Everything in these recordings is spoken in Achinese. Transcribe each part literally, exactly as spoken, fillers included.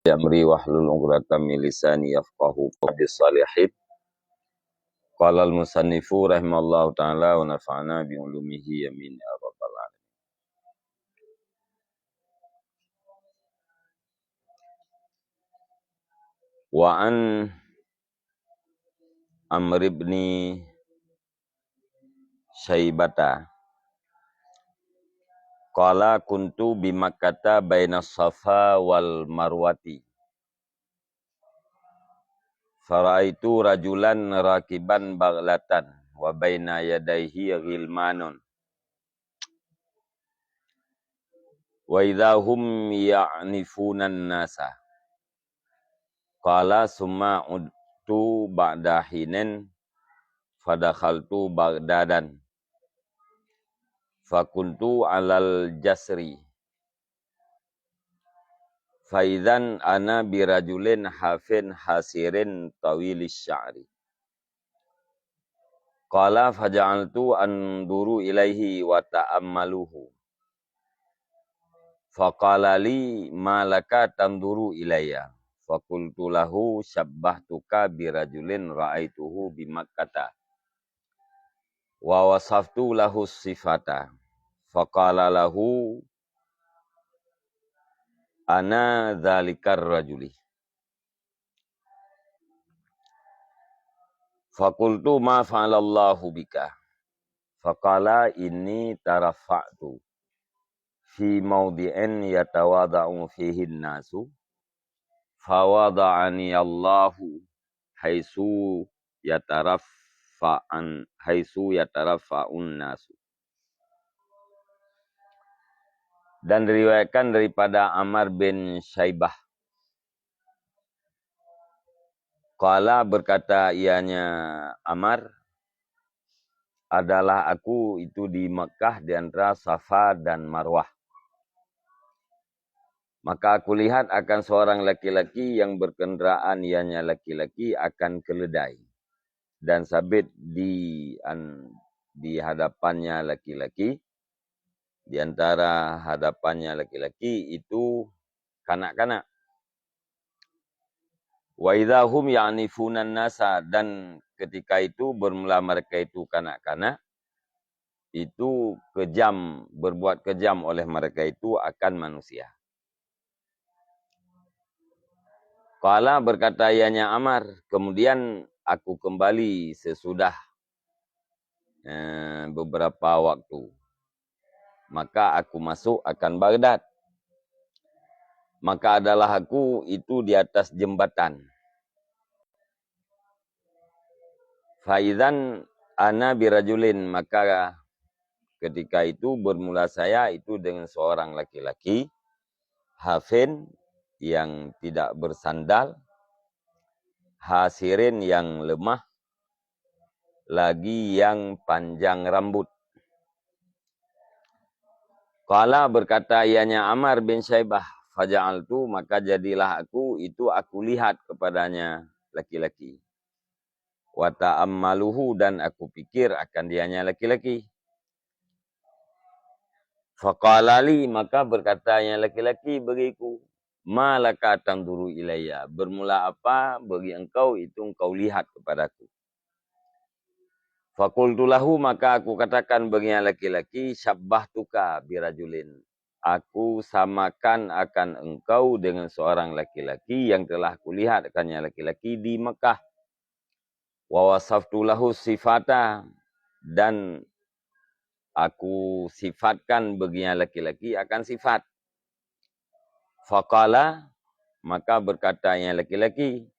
amri wahlul 'uqdatam min lisani yafqahu qawli. Salihin. Qala al-musannifu rahimallahu ta'ala wa nafa'ana bi ulumihi, amin ya rabbal alamin. Wa an Amr ibni Syaibata. Qala kuntu bi Makkata baina Safa wal Marwati. Faraitu rajulan rakiban baghlatan wa baina yadaihi ghilmanun. Wa idza hum ya'nifunan nasa. Qala summa udtu ba'da hinin fadakhaltu Baghdadan. Fakuntu alal jasri. Faidzan ana birajulin hafin hasirin tawilis sya'ri. Qala faja'altu anduru ilaihi wa ta'ammaluhu. Faqala li, "Ma laka tanduru ilayya?" Faqultu lahu, "Syabbahtuka birajulin ra'aituhu bi Makkata." Wa wasaftu lahu sifata. Faqala lahu, "Ana dzalikar rajuli." Faqultu, "Ma fa'alallahu bika?" Faqala, "Inni tarafa'tu fi maudhi'in yatawadha'u fihin nasu, fawadha'ani Allahu haitsu yataraffa'an, haitsu yataraffa'un nasu." Dan diriwayatkan daripada Amar bin Syaibah. Qala, berkata ianya Amar, "Adalah aku itu di Makkah di antara Safa dan Marwah. Maka aku lihat akan seorang laki-laki yang berkendaraan ianya laki-laki akan keledai. Dan sabit di an-, di hadapannya laki-laki, di antara hadapannya laki-laki itu kanak-kanak. Wa idza hum ya'nifunan nasa, dan ketika itu bermula mereka itu kanak-kanak, itu kejam, berbuat kejam oleh mereka itu akan manusia." Qala, berkata ianya Amar, "Kemudian aku kembali sesudah, eh, beberapa waktu. Maka aku masuk akan Baghdad. Maka adalah aku itu di atas jembatan. Faidzan ana birajulin, maka ketika itu bermula saya itu dengan seorang laki-laki, hafin, yang tidak bersandal, hasirin, yang lemah, lagi yang panjang rambut." Qala, berkata ianya Amar bin Syaibah, "Faja'altu, maka jadilah aku itu aku lihat kepadanya laki-laki. Wa ta'ammaluhu, dan aku pikir akan dianya laki-laki. Faqala li, maka berkatanya laki-laki bagiku, 'Ma laka tanzuru ilayya?' Bermula apa bagi engkau itu engkau lihat kepadaku?" Faqultu lahu, maka aku katakan bagi laki-laki, "Syabbahtuka birajulin." Aku samakan akan engkau dengan seorang laki-laki yang telah kulihat akannya laki-laki di Mekah. Wa wasaftu lahu sifata, dan aku sifatkan bagi laki-laki akan sifat. Faqala, maka berkata yang laki-laki,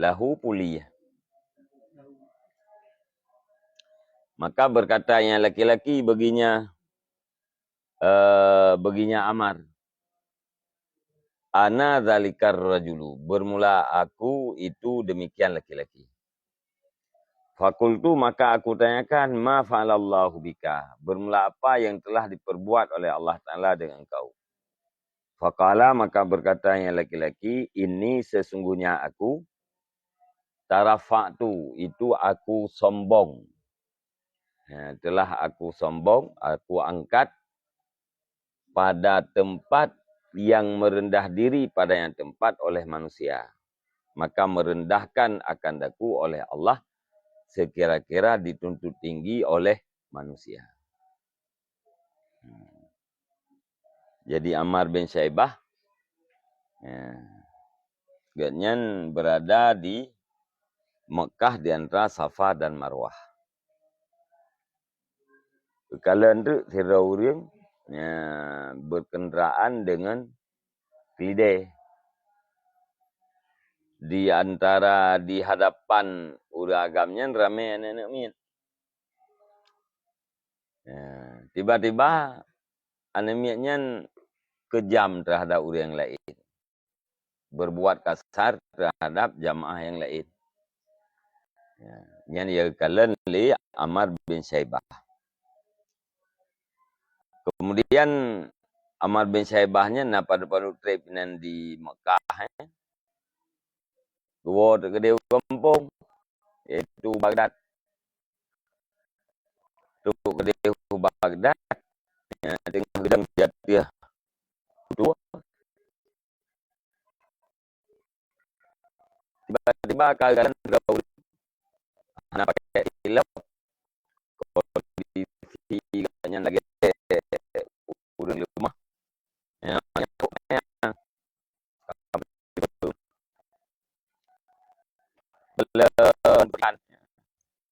lahu puliyah. Maka berkata yang laki-laki baginya, eh, baginya Amar, "Ana dzalikar rajulu, bermula aku itu demikian laki-laki." Fakultu, maka aku tanyakan, "Ma fa'alallahu bika?" Bermula apa yang telah diperbuat oleh Allah Ta'ala dengan engkau? Faqala, maka berkata yang laki-laki, "Inni, sesungguhnya aku, tarafa'tu, itu aku sombong. Ya, telah aku sombong, aku angkat pada tempat yang merendah diri pada yang tempat oleh manusia, maka merendahkan akan daku oleh Allah sekira-kira dituntut tinggi oleh manusia. Jadi Ammar bin Syaibah, ya, gobnyan berada di Mekah di antara Safa dan Marwah. Geukalon treuk sidroe ureuëng, ya, berkendaraan dengan keledai. Di antara, di hadapan ureuëng agam nyan ramé aneuëk miet. Ya, tiba-tiba aneuëk miet nyan keujam terhadap ureuëng laén, berbuat kasar terhadap jamaah nyang laén. Ya, nyan geukalon lé Ammar bin Syaibah. Kemudian Ammar bin Syaibah nyan na padub-padub treb nan di Mekah, eh. Geuwoe teuk keudeh u gampông, yaitu Baghdad. Trok keudeh u Baghdad, ya, teungoh geudong di ateueh kutu. Tiba-tiba ka geukalon sidroe ureuëng hana pakai silop, kondisi gobnyan lagée ureuëng leumah. Ya, belum berani.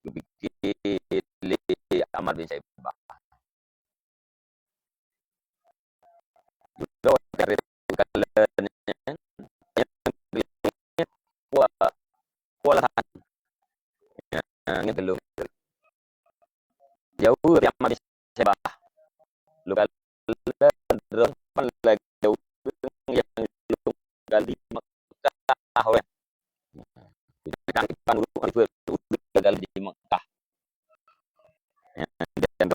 Geupike lé Ammar bin Syaibah. Lôn cari keukalon nyan, nyang kuat, kuat lahan. Nyan, nyan teulông. Jaweueb Ammar bin Syaibah. Lôn kalon droe pan lagée ureuëng nyang lôn kalon di Mekah, weh. Gagal di Mekah. Ya, dan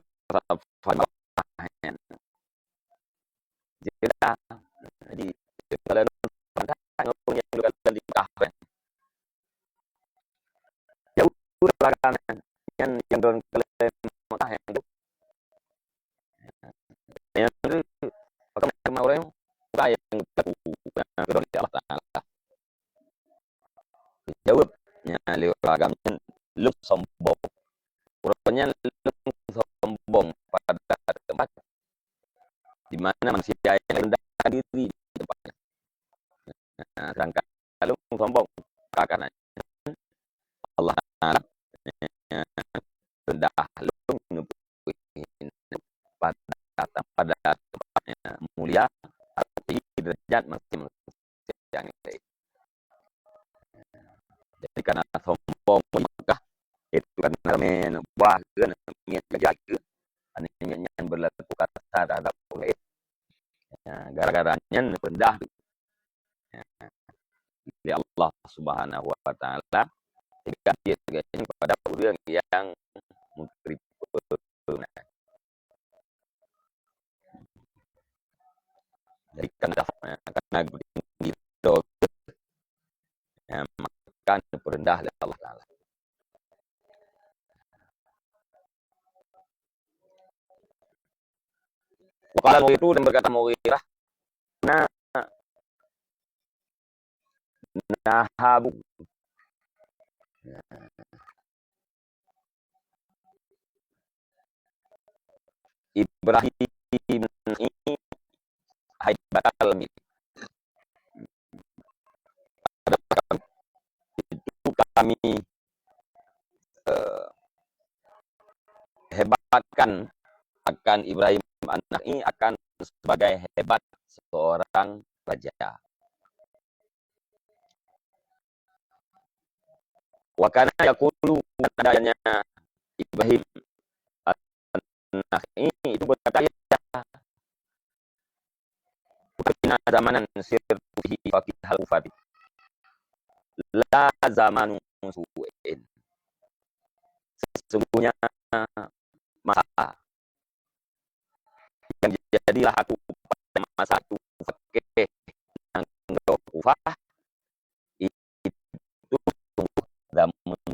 jadi, kalau orang yang gagal di Mekah, kan. Ya, udah belakangan, yang, yang don kalau Mekah yang tu. Yang tu, pakai nama orang, orang yang berlaku, yang don di Allah Taala. Jaweueb, nyan lé ureuëng agam nyan, lôn sombong. Uroe nyan lôn sombong pada teumpat di mana manusia nyang rendahkan diri di teumpat nyan. Nah, sedangkan lôn sombong, karena Allah Taala rendah lôn neupeue pada, pada teumpat nyang mulia, tapi derajat masing-masing. Jadi, karena sombong di Mekah, itu karena ramé aneuk buah geuh, aneuk miet geuh, aneuk miet nyan berlaku kasar terhadap ureuëng laén. Ya, gara-gara nyan neupeureudah, ya, lé Allah Subhanahu wa Taala, diganti kepada ureuëng nyang meuteuripeue. Jadi, karena, karena geutinggi droe, ya, maka neupeureudah lé Allah Taala. Wa qala Mughirah, dan berkata Mughirah, "Na, nahabu." Ibrahim haibatal, itu kami, eh, hebatkan akan Ibrahim An-Nakhai akan sebagai hebat seorang raja. Wa kana yaqulu, adanya Ibrahim An-Nakhai itu berkata, "Inna zamanan sirtu fihi faqihal Kufati, la zamanu su'in." Sesungguhnya masa yang jadilah aku pada masa itu faqih nanggroe Kufah, itu sungguh zaman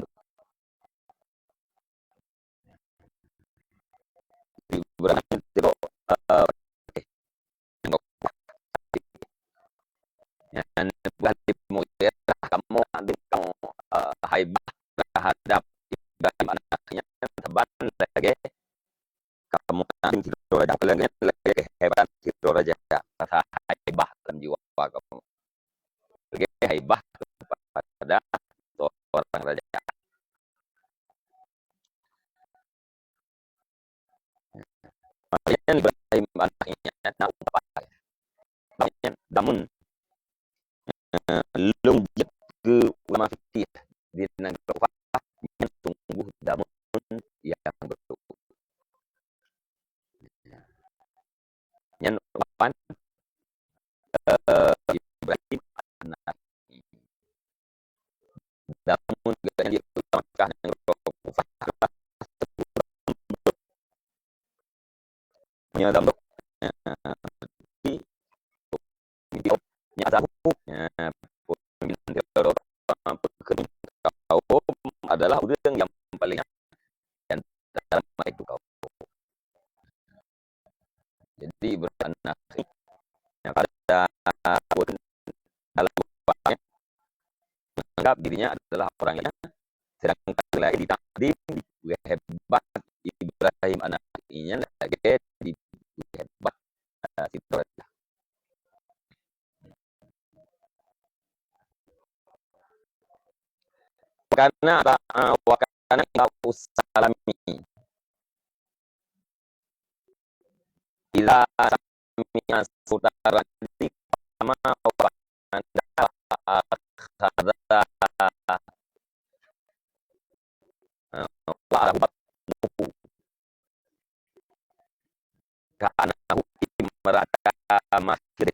Ibrahim itu, eh, nanggroe Kufah. Nyan peugah lé Mughirah, kamoe, kamoe, eh, haibah terhadap Ibrahim aneuk nyan saban lagèe kamoe na sidroe raja, lagèe keuhebatan sidroe raja, rasa haibah lam jiwa kamoe. Lagèe haibah kepada seorang raja. Makanya Ibrahim aneuk nyan na upah. Makanya damun, eh, lôn jeuet keu ulama fikih di nanggroe Kufah, nyan sungguh damun nyang beutôi. Nyan ucapan, eh, Ibrahim An-Nakha'i. Damun geuhnyan di Makkah nanggroe Kufah, meunyoe dalam, eh, di, di, nyan saboh, eh, peumimpin kaum adalah ureueng nyang paléng di antara mereka kaum. Jadi, Ibrahim An-Nakha'i nyang pada pun dalam upahnya menganggap dirinya adalah orang yang, sedangkan lagi ditakdim, dipeugah hebat Ibrahim An-Nakha'i nyan lagèe dipeugah hebat, eh, sidroe raja. Wa kana, eh, wa kana Salami. Idza sami'a sautar ra'di qama wa akhadha, wa alahu batnuhu ka'annahu imra'ata makhir.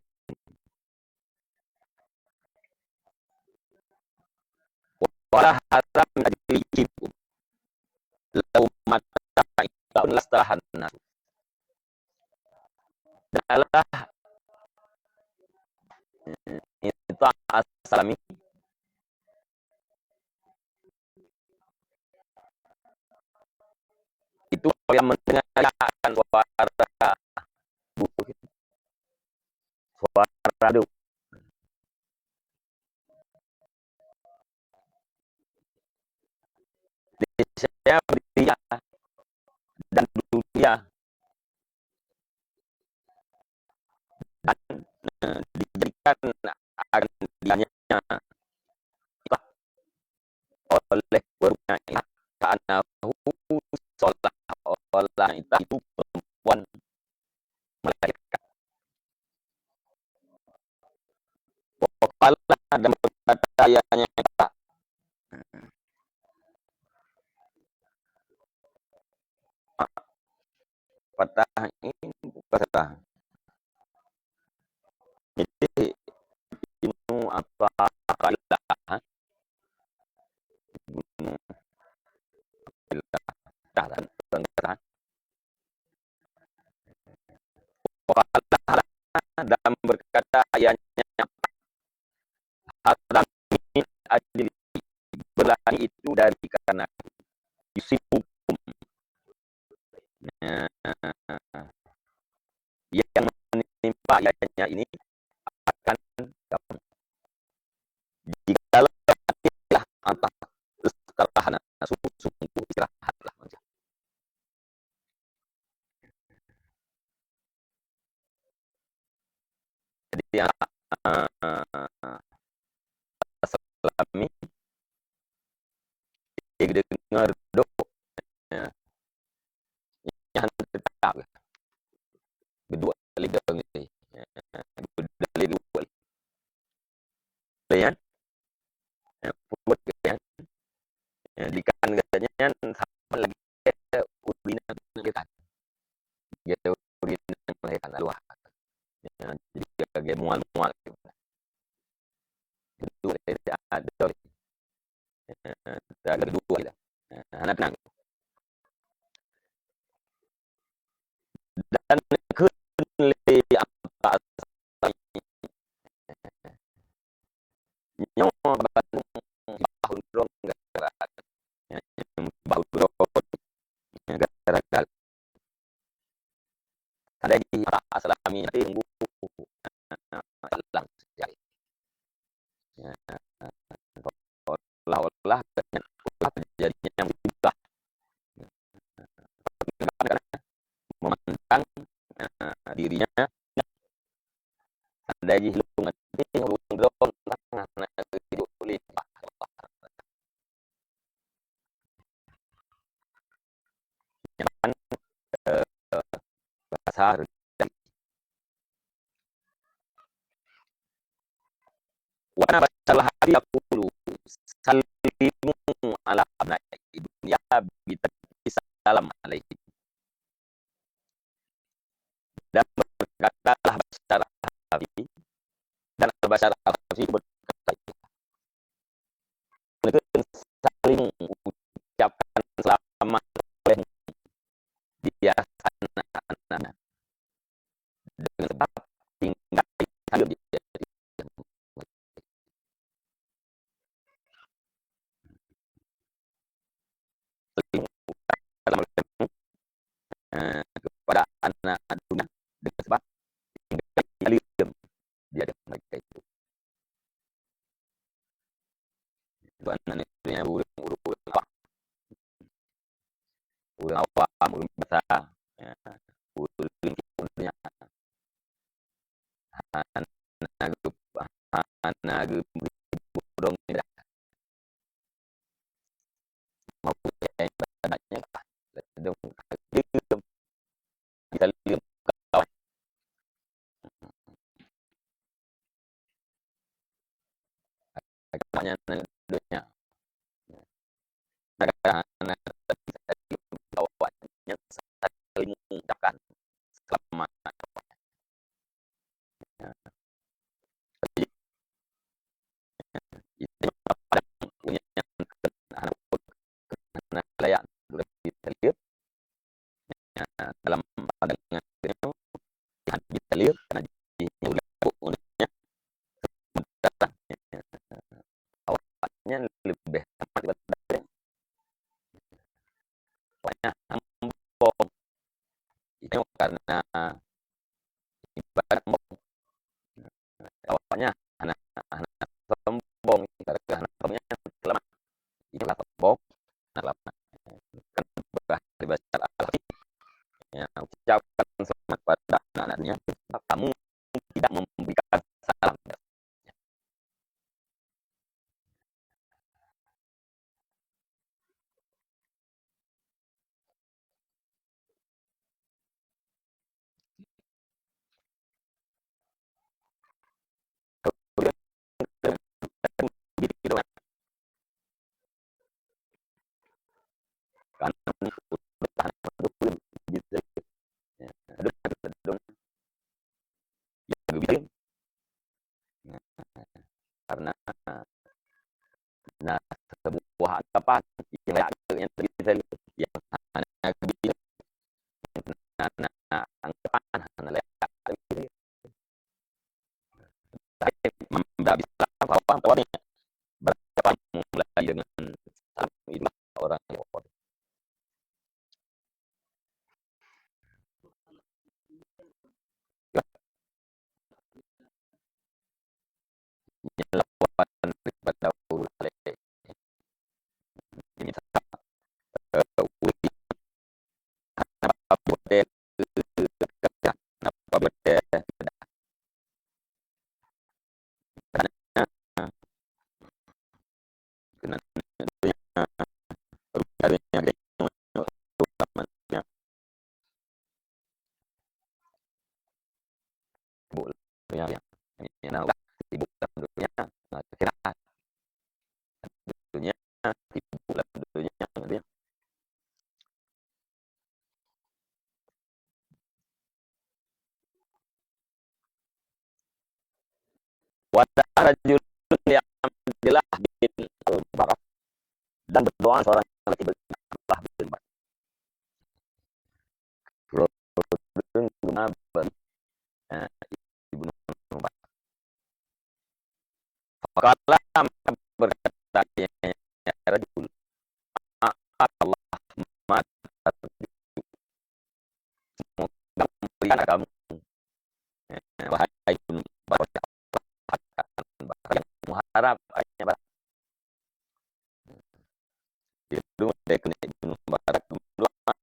Wa qala hadza min ajli yujibu. Lau mata ita lastarahan nas. Dan Allah, eh, minta as-salami. Itu yang mendengarkan suara, suara duk. Niscaya dia dan dunia dan, eh, dijadikan akan dianya oleh buruknya ingat, karena seolah-olah itu perempuan melahirkan. Wa qala, dan berkata ianya, patah ini bukan patah. Jadi, Ibnu Athaillah, Ibnu Athaillah, dah, dah, dah, dah. Dan berkata ayahnya, "Hadza min ajli, berlari itu dari karena yusibukum." Nah, yang menimpa ayahnya ini akan kamu. Jikalau tidak, entah, setelah anak sungguh-sungguh istirahatlah. Jadi, ah, Salami, dia dengar dok, ya. Nyan tetap gedua kali dong ni. Ya, gedua kali dua kali. Boleh, ya? Ya, pulut, ya. Ya, di kan katanya sama lagi urina melahirkan. Ya, urina melahirkan, luah. Ya, jadi lagi mual-mual. Itu ada. Ya, tak ada dua lah. Ya, hana tenang. Dan kheun lé Abbas, nyoe ban bahondrong gara-gara, bahondrong gara-gara. Tadi Abbas Salami nanti tunggu, eh, salam sejak. Seolah-olah terjadinya musibah. Memandang, eh, dirinya, andai jih lôn maté, ureueng droe tangan na geujok lé. Nyan, eh, bahasa Wa ana basyarun laha yaqulu sallimu ala abnai dunya bi tarki salam alaihim. Dan berkatalah Basyar Al-Hafi, dan Basyar Al-Hafi berkata, "Sallimu, ucapkan selamat olehmu di atas anak-anaknya." Dengan sebab tinggal salam di eh, kepada anak dunia dengan sebab tinggal salam di hadapan mereka itu. Itu anak dunia ureueng-ureueng awam. Ureueng awam, ureueng biasa, ya, ureueng dunia. Hana geu-, hana geu-, Awaknyan donya. Nah, awaknyan saling mengucapkan selamat. Ya. Itu yang layak ditalib. Dalam pandangan beliau, hana ditalib karena jih nyan, sementara awaknyan leubeh hormat daripada awaknyan sombong. Itu karena ibarat sombong. Awaknyan hana, hana sombong, gara-gara hana sombong nyan selamat. Itulah sombong, hana selamat. Kan bahasa bahasa Arab. Ya, ucapkan selamat pada anak-anaknya, sebab kamu tidak memberikan salam. Karena na sebuah anggapan yang layak keu nyang teubisa, nyang hana geubisa, na, na anggapan hana layak teubisa. Tapi membela Islam bahwa, bahwa berapa mulai dengan salam itu orang yang Nyang lawan daripada ureueng saleh. Misal, eh, ureueng hana peubuet, hana peubuet, Sibuk lam dunia, ya. Dunia, sibuk lam dunia. Nah, kira dunia, sibuk lam dunia, gitu ya. Wa da'a rajulun li Abdillah bin Mubarak, dan berdoa seorang laki bernama Abdullah bin Mubarak. Guna bagi, eh, Ibnu Mubarak. Faqala, maka berkata, "Ya rajul, Allah, ma tarju?" Semoga memberikan kamu, eh, wahai Ibnu Mubarak, yang mengharap Syekh Ibnu Mubarak berdoa.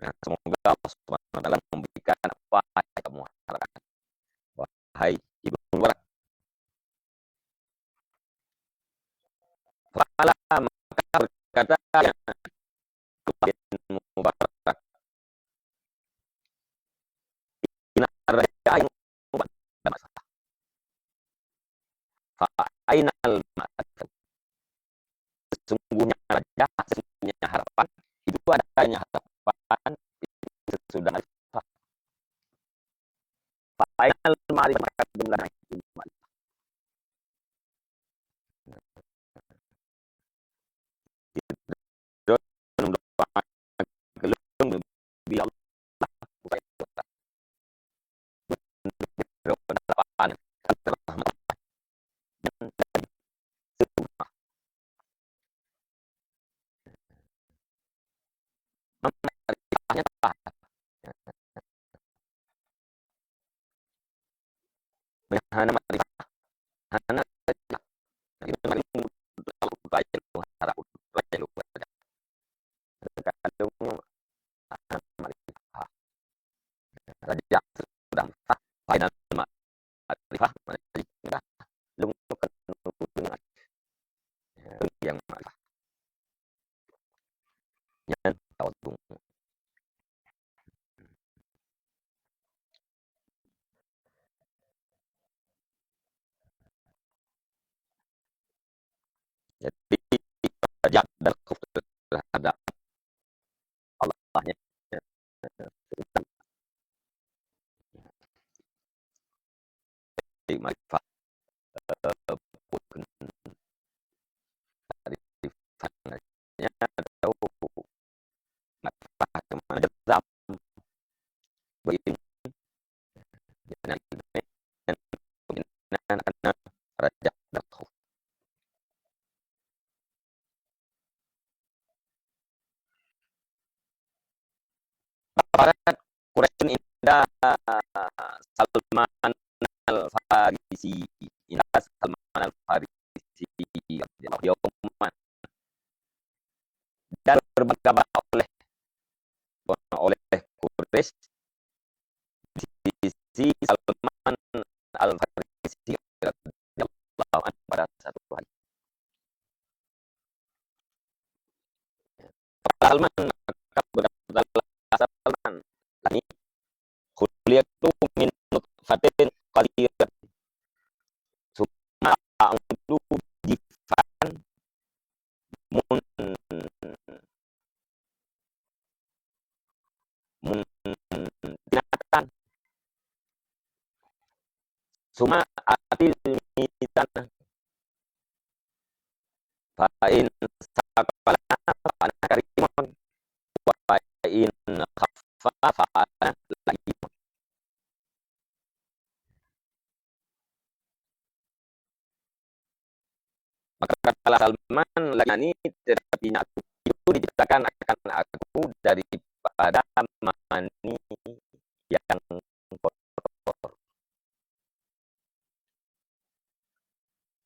Nah, semoga Allah Subhanahu wa Taala memberikan apa yang kamu harapkan. Wahai Ibnu Mubarak. Faqala, maka berkata Ibnu Mubarak, "Inna raja, fa ainal ma'rifah?" Sesungguhnya raja, sesungguhnya harapan, itu adanya harapan, itu sesudah makrifah. Fa ainal ma'rifah, maka di mana itu makrifah? Hana makrifah, hana raja. Nah, itu maklum, kalau raja itu harap, raja itu raja. Kadang hana makrifah. Raja sudah makrifah, fa ainal makrifah, makrifah. Lung tu kan yang makrifah. Nyan tahu tu. Jadi, rajah dan khauf terhadap Allah, ya. Jadi, makrifat, eh, bukan makrifat, ya, atau makrifat yang mana jazam. Begini. Jangan, jangan, jangan, rajah dan khauf. Qalat Quraisyun inda Salman Al-Farisi, inda Salman Al-Farisi radhiyallahu anhu, dan berbangga oleh, oleh Quraisy di sisi Salman Al-Farisi radhiyallahu anhu pada satu hari. Salman, maka berkatalah Salman, yakni, "Khuliqtu min nutfatin qalil, tsumma a'udu jifan, mun, mun tinatan, tsumma atil mizan, fa in saqala fa ana karimun, wa in khaffa fa ana la'imun." Maka kata Salman, "Lagi ini, tetapi aku itu diciptakan akan aku daripada mani yang kotor.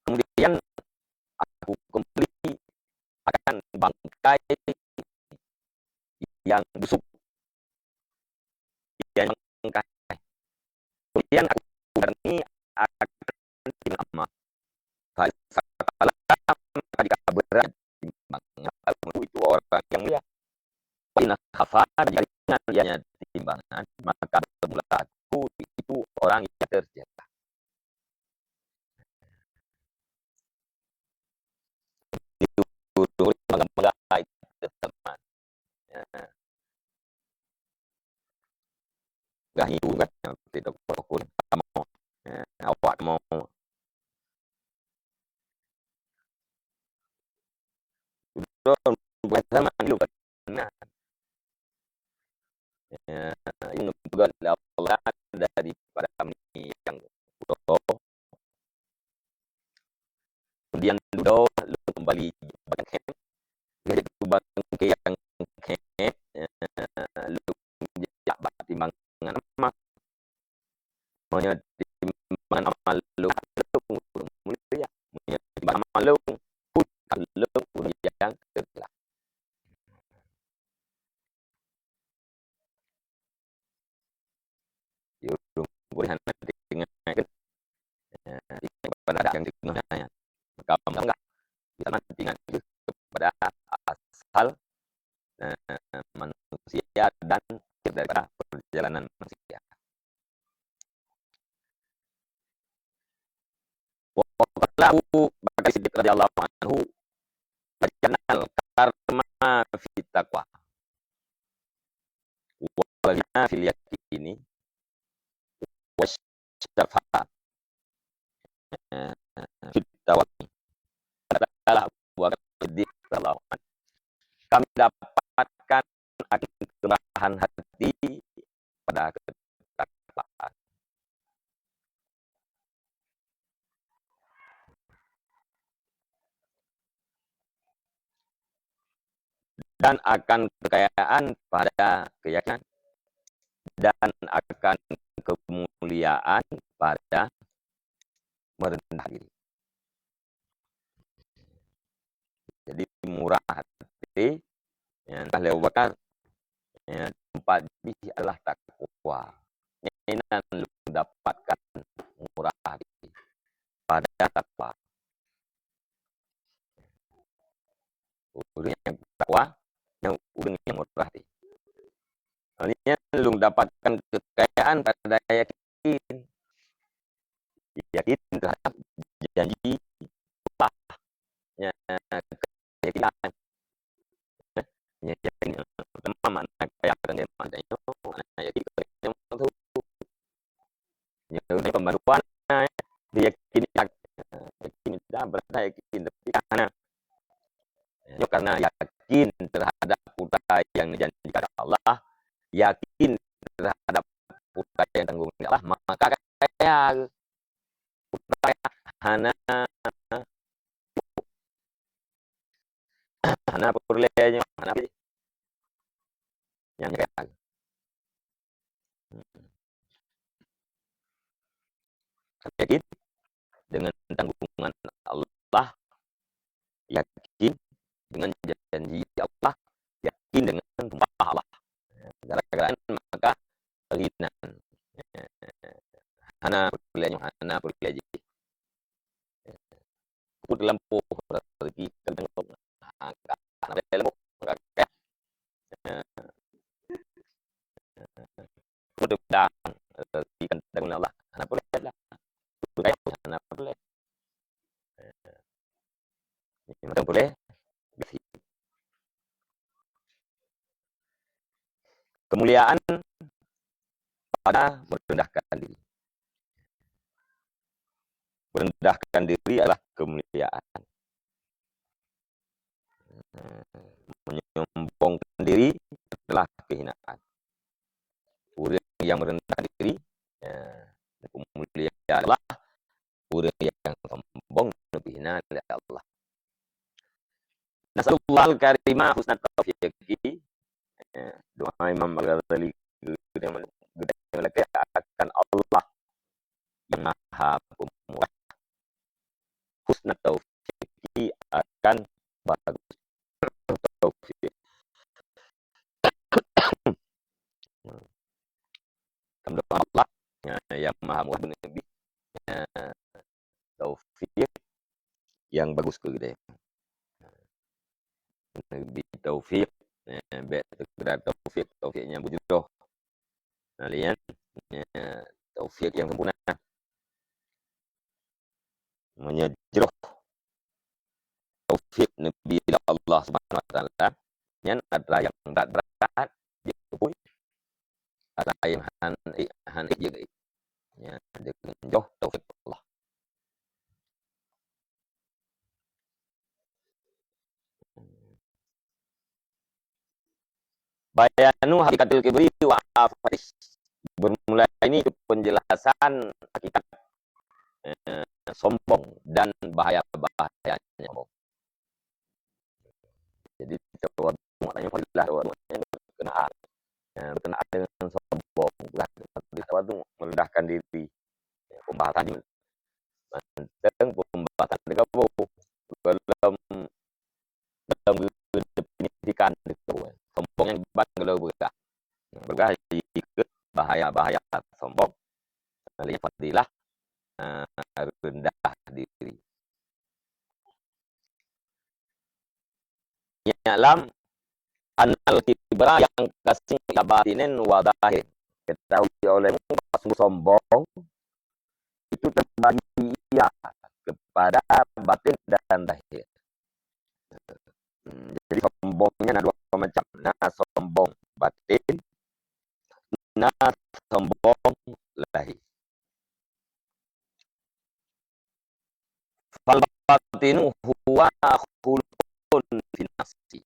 Kemudian aku kembali akan bangkai yang busuk, yang bangkai. Kemudian aku berani akan timbangan." Fa in saqala, maka jika berat timbangan, itu orang yang mulia. Wa in khaffa, jika ringan ianya timbangan, maka bermula aku itu orang yang tercela. Itu dulu bangga-bangga itu teman. Ya. Gah hiu kan, kita pokok kamoe. Ya, awak kamoe. Udah buat zaman dulu kan. Nah. Ya, ini peugah Allah daripada mani yang kotor. Kemudian dudoe lôn keumbali bak khem. Lheueh bak khem, eh, lôn jak bak timbangan amal. Meunyoe timbangan amal lôn, lôn mulia. Meunyoe timbangan amal lôn, lôn nyang teulah. Ya, ingat kepada yang teungoh nyan. Maka, maka, kita ingat kepada asal, eh, manusia dan akhir daripada perjalanan manusia. Wa qala Abu Bakar Siddiq radhiyallahu anhu, "Wajadnal karma fit taqwa, wal ghina fil yaqini, wasyafa'a, eh, fit tawakki." Katalah Abu Bakar Siddiq radhiyallahu anhu, "Kami dapatkan akan kemurahan hati pada ketakwaan, dan akan kekayaan pada keyakinan, dan akan kemuliaan pada merendah diri." Jadi, murah hati, ya, kata lé Abu Bakar, ya, tempat jih adalah takwa. Nyan lôn dapatkan murah hati pada takwa. Ureuëng nyang takwa, nyan ureuëng nyang murah hati. Nyan lôn dapatkan kekayaan pada yakin. Yakin terhadap janji Allah. Ya, keyakinan. Ya, yakin. Pertama, makna kaya akan dia makna nyoe, makna yakin kepada yang tahu. Ya, udah pembaruan, ya, yakin, yakin, berada yakin, tapi karena, ya, karena yakin terhadap utai yang dijanjikan Allah, yakin terhadap utai yang tanggung Allah, maka kaya. Utai hana, hana peureulée nyoe, hana peureulée nyan kaya. Yakin dengan tanggungan Allah, yakin dengan janji Allah, yakin dengan sumpah Allah. Gara-gara maka ringan. Hana peureulée nyoe, hana peureulée jih. Ku teulampu rezeki kan tanggung. Ha, hana peureulée lampu. Mudah-mudahan rezeki kan tanggung Allah. Hana peureulée lah. Hana peureulée. Hana peureulée. Kemuliaan pada merendahkan diri. Merendahkan diri adalah kemuliaan. Menyombongkan diri adalah kehinaan. Ureuëng yang merendahkan diri, ya, mulia adalah ureuëng yang sombong, neuhina lé Allah. Nasallallahu al-karima husnat taufiqi. Ya, doa Imam Al-Ghazali geutanyoe akan Allah yang Maha Pemurah. Husnat taufiqi akan bagus taufik. Alhamdulillah, ya, yang Maha Murah Nabi, ya, taufik yang bagus keu geutanyoe. Nabi taufik, ya, bék sekedar taufik, taufik nyang beujroh. Nah, lian, ya, taufik yang sempurna. Meunyoe jroh taufik Nabi Allah Subhanahu wa Taala, nyan atra nyang brat-brat jipeubuet, atra nyang han ék, han ék jeuet. Nyan deungon jroh taufik Allah. Bayanu hakikatil kibri wa afatih. Bermula ini penjelasan hakikat, eh, sombong dan bahaya-bahayanya sombong. Jadi, tawadhu maknanya fadilah, tawadhu maknanya berkenaan. Eh, berkenaan dengan sombong, bukan fadilah tawadhu, merendahkan diri. Ya, pembahasan ni. Manteng pembahasan deungon kamoe. Belum, belum didefinisikan deungon kamoe. Sombong nyan ban geulo beurah. Beurah jikheun bahaya-bahaya sombong. Lalu fadilah, eh, rendah diri. I'lam annal kibra yanqasimu ila batinin wa zahir. Ketahui olehmu bahwa sombong itu terbagi, iya, kepada batin dan zahir. Hmm, jadi sombongnya na dua macam. Na sombong batin, na sombong lahir. Fal batinu huwa khuluqun fin nafsi.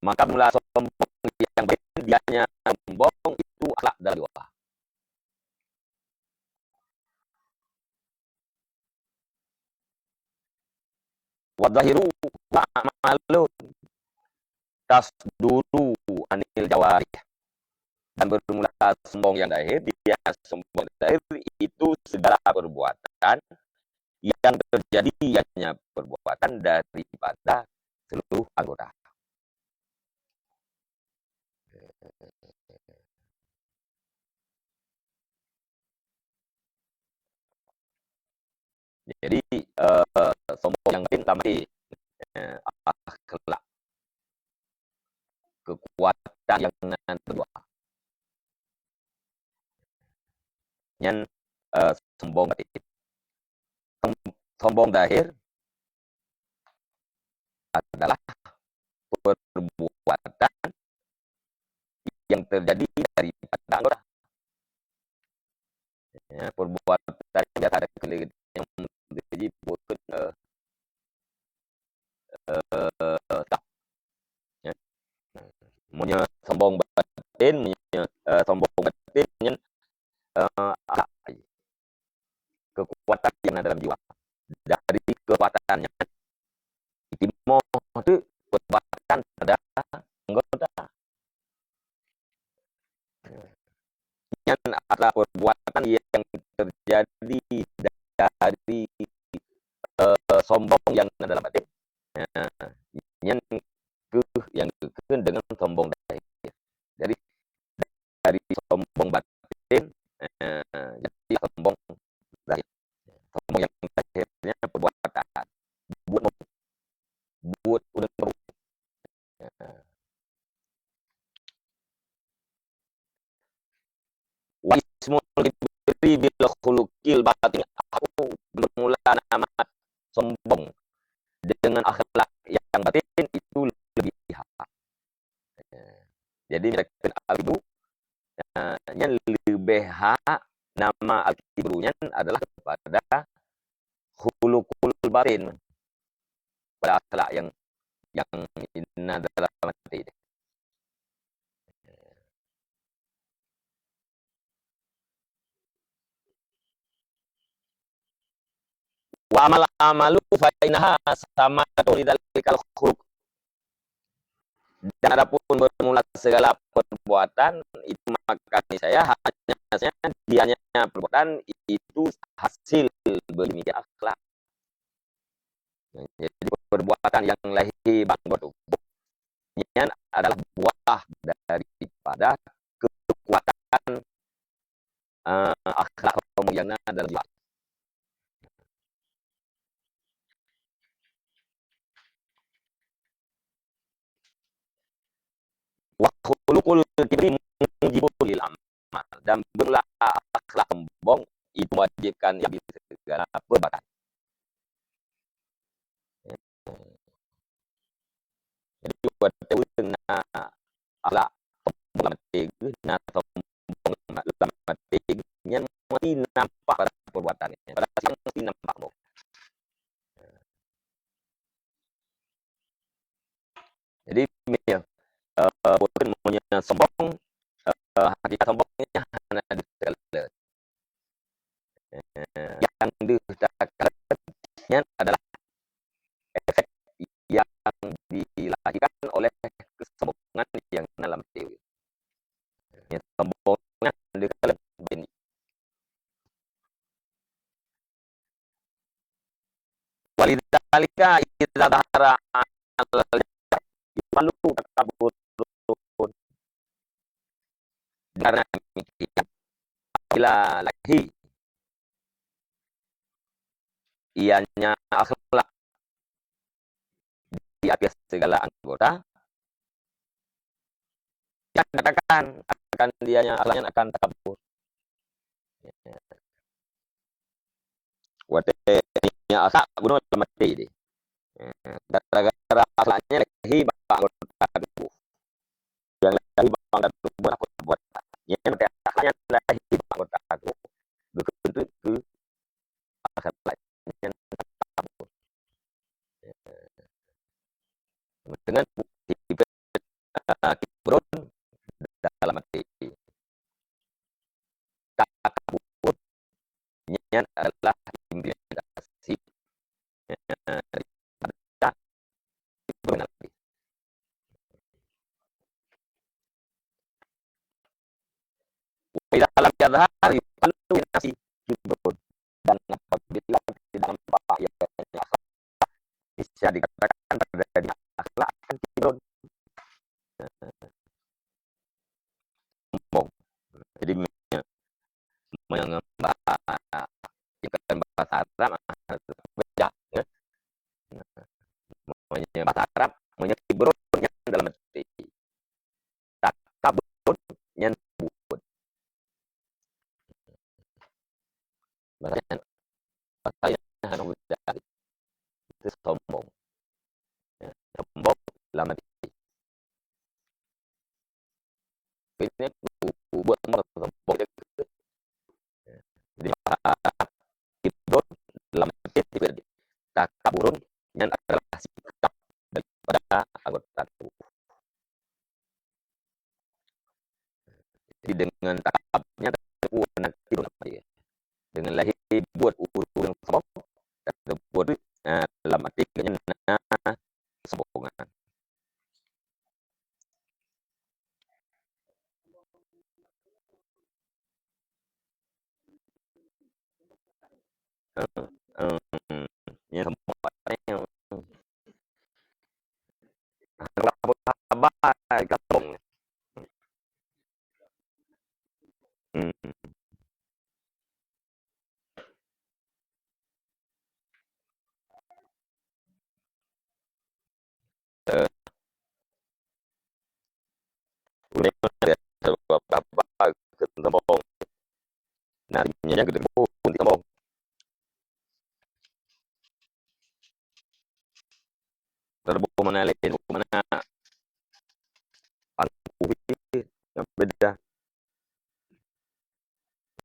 Maka mula sombong yang batin, dianya sombong itu akhlak dalam jiwa. Wa zahiru wa amalun tasduru anil jawarih. Dan bermula sombong yang zahir, dia sombong zahir itu segala perbuatan yang terjadi hanya perbuatan daripada seluruh anggota. Jadi, eh, sombong yang lain dalam arti, eh, akhlak, kekuatan yang nan keudua. Nyan, eh, sombong batin. Som-, sombong zahir adalah perbuatan yang terjadi daripada anggota. Ya, perbuatan yang biasa ada kali yang terjadi bukan, eh, eh, tak. Ya. Meunyoe sombong batin, meunyoe, eh, sombong batin nyan, eh, kekuatan yang ada dalam jiwa. Dari kekuatan nyan, itimoh tu perbuatan pada anggota. Nyan adalah perbuatan yang terjadi dari, eh, sombong yang na dalam batin. Nah, nyan keuh yang geukheun dengan sombong zahir. Jadi, dari sombong batin, eh, jadi sombong zahir. Sombong yang zahirnya perbuatan. Buet, buet ureueng Wa ismul kibri bil khuluqil batin. Aku bermula nama sombong dengan akhlak yang batin itu lebih hak. Jadi, misalkan al-kibru, eh, nyan leubeh hak, nama al-kibru nyan adalah kepada khuluqul batin, pada akhlak yang, yang na dalam hati. Wa amal amalu fa innaha samaratu lidzalikal khuluq. Dan adapun bermula segala perbuatan itu, maka niscaya hanya, hanya dianya perbuatan itu hasil berdemikian akhlak. Jadi perbuatan yang lahir bak tuboh nyan adalah buah daripada kekuatan, eh, akhlak sombong yang na dalam jiwa. Wa khuluqul kibri mujibul lil amal. Dan bermula akhlak sombong itu mewajibkan ia bagi segala perbuatan. Jadi, watèe ureueng na akhlak sombong lam até geuh, na sombong lam até geuh, nyan mesti nampak pada perbuatan nyan. Pada siang mesti nampak sombong. Jadi, meunyoe, eh, bukan meunyoe sombong, eh, hakikat sombong nyan hana dikalon. Eh, nyang deuh takalon nyan adalah efek yang dilahirkan oleh kesombongan yang dalam diri. Nyang sombong nyan deuh takalon. Walidzalika idza dhahara 'alal jahri yuqalu takabburun. Karena demikian, apabila lahir ianya akhlak di atas segala anggota, yang katakan akan dianya akhlak nyan akan takabur. Watée nyan akhlak bunoe lam até deh. Gara-gara akhlak nyan lahé bak anggota tuboh. Nyang lahé bak anggota tuboh, nyan watée akhlak nyan lahé bak anggota tuboh, geukheun teuk keu akhlak nyan takabur. Dengan sifat, ah, kibrun dalam até. Takabur nyan adalah implementasi, eh, daripada kibrun Nabi. Wa idza lam yadhhar yuqallu nafsi kibrun. Dan apabila tidak nampak ianya akhlak, bisa dikatakan pada dirinya akhlak akan kibrun. Sombong. Jadi, meunyoe, meunyoe ngon ba-, bukan bahasa Arab, beda, ya. Meunyoe bahasa Arab, meunyoe kibrun nyan dalam até. Takabur nyan buet. Bahasa nyan, bahasa nyan hana beda. Itu sombong. Ya, sombong dalam até. Ini bu-, bu-, buat sombong. Jadi, kibrun dalam até, takaburun nyan adalah sikap daripada anggota tubuh. Jadi, dengan takabur nyan, takabur nyan kibrun. Dengan lahé buet ureuëng sombong, takabur, eh, dalam até nyan na kesombongan. Heeh, heeh. Nyan saboh. Hana sabar, sabar, gampông. Hmm. Eh. Ulama dia, sabab apa keu sombong. Nah, nyan nyang geuteupeue pun sombong. Teuboh mana laén, boh mana pangkuh nyang beda.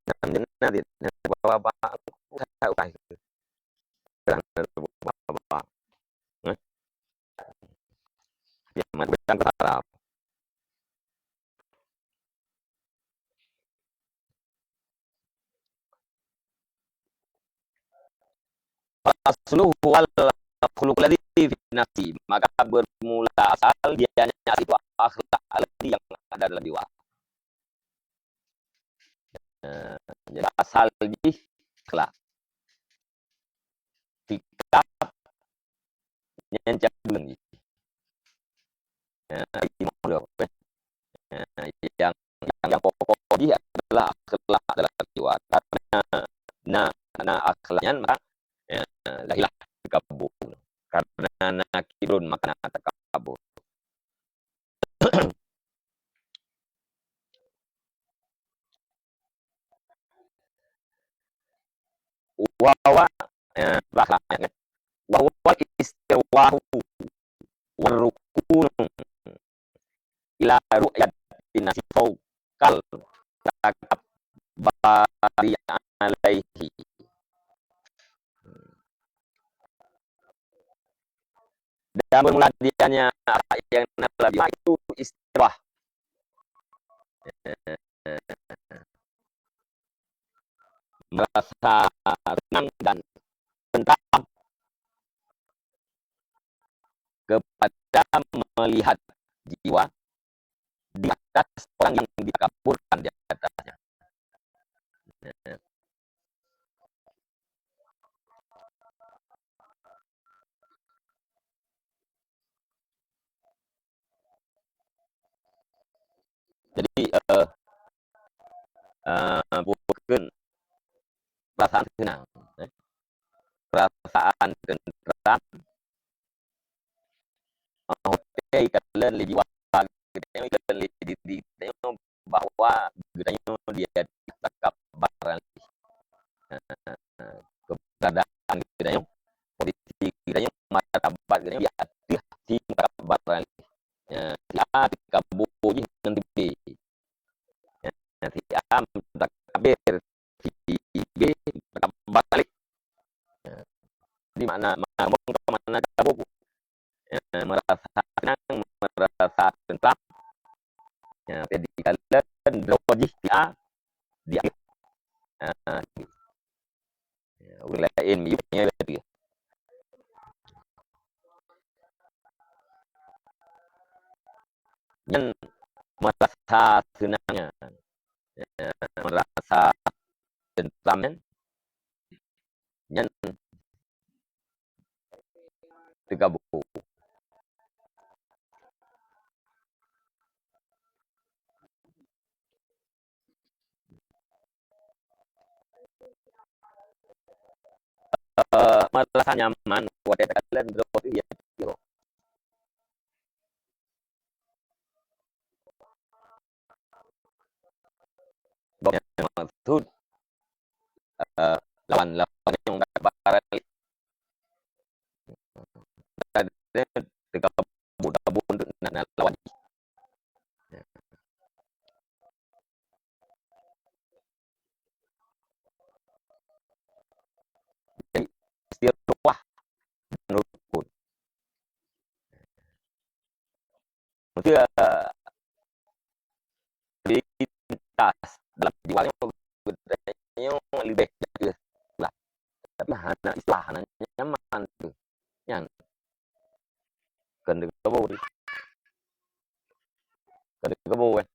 Nah, nyan na dit, nah, bahwa bak aku tak utai. Kadang ada bahwa, eh? Yang mana bidang ke Arab. Asluhu al khuluqul ladzi fi nafsi, maka bermula asal dianya itu akhlak alladzi yang ada dalam jiwa. Eh, jadi asal jih akhlak. Sikap nyan cabeueng jih. Eh, limong ploh, eh. Eh, yang, yang, yang pokok jih adalah akhlak dalam jiwa. Karena na, na akhlak nyan maka, eh, lahirlah takabur. Karena na kibrun maka na takabur. Wa huwa, eh, bahasa, wa huwa istiwa'u wa rukunu ila ru'yatin nasi fawqal takabbari alaihi. Dan bermula dianya yang na lam jiwa itu istiwa. Merasa tenang dan tentram kepada melihat jiwa di atas orang yang dikaburkan di atasnya. Jadi, eh, eh, bukan perasaan senang, eh. peurasaan teuntram, watée ikalon lé jiwa geutanyoe, ikalon lé diri geutanyoe bahwa geutanyoe di ateueh takabbar nyang leubeh. Keuberadaan geutanyoe, kondisi geutanyoe, martabat geutanyoe di ateueh si takabbar nyang leubeh. Si A teukabu jih ngon si B. Si A meutakabir, si B meutakabbar lé. Jadi makna, makna, makna teukabu, meurasa seunang, meurasa teuntram. Jadi ikalon droe jih si A di ateueh. Ureuëng laén miyueb nyan lagée nyan, meurasa seunang nyan, meurasa teuntram nyan, nyan teukabu. Meurasa nyaman watée takalon droe teuh ya. Maksud, lawan-lawan nyang baralek. Teukabu-kabu untuk na lawan jih. Jadi, istilah rukun. Maksudnya, lintas dalam jiwa nyoe, geutanyoe leubeh jatuh lah. Tapi hana islah, hana nyaman tu. Nyan. Kon deuh keubu. Kon deuh keubu, eh.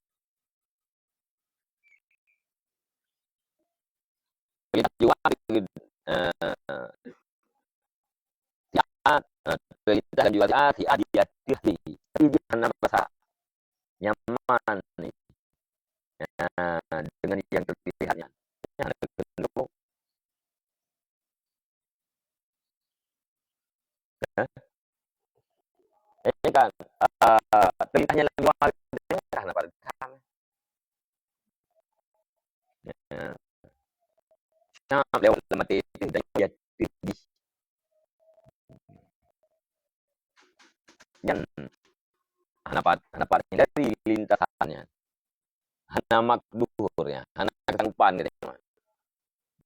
Kita jual, eh, si A, eh, kita jual si A, si A di ateueh si. Tapi dia hana merasa nyaman ni, eh, dengan yang terpilihannya. Yang ada kedua. Eh? Ini kan, eh, perintahnya lagi wah, kan apa? Ya. Siap lewat lemah titik dan dia titik. Nyan hana pat, hana pat hindari lintasannya. Hana makdur ya, hana kesanggupan gitu.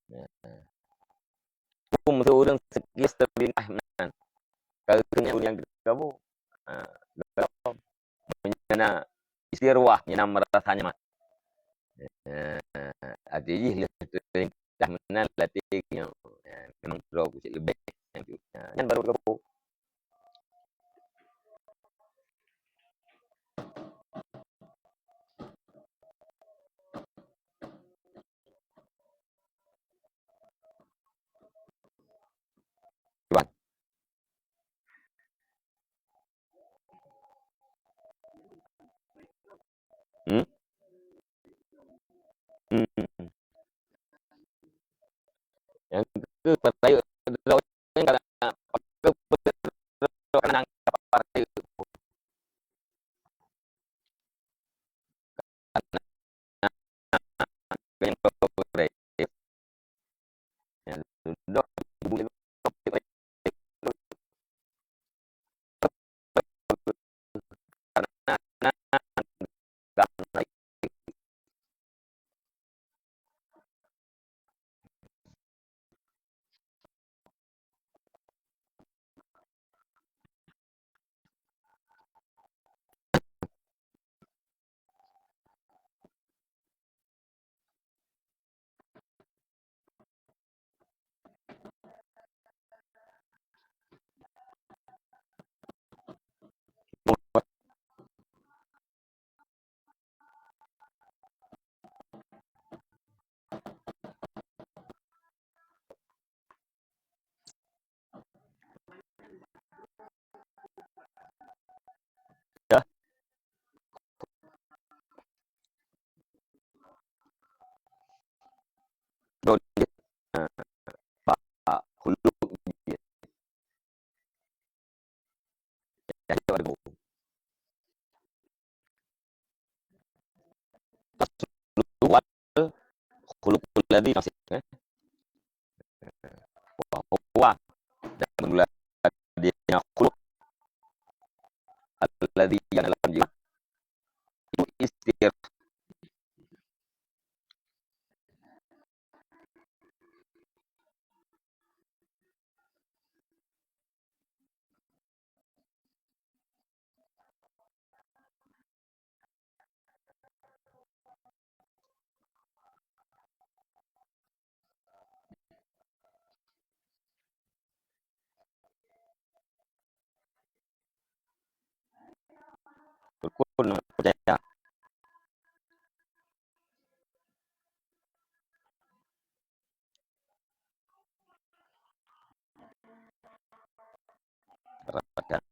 Ya. Kum seureueng sekilas terlintas meunan. Kalau ureueng nyang geugaboh, ha, geugaboh. Meunyoe na istilah ruah, nyang na meurasa nyaman. Eh, até jih lheueh teuntah meunan latih nyoe, eh, memang droe keuh cit leubeh. Nyan baru geugaboh. Cuman. Hmm? Hmm. Nyang keu peurayeuk droe nyan ka na, ka na peurayeuk. Dan bermula dia khuluq alladhi yang dalam jiwa itu istir. Rukun percaya. Rapatkan.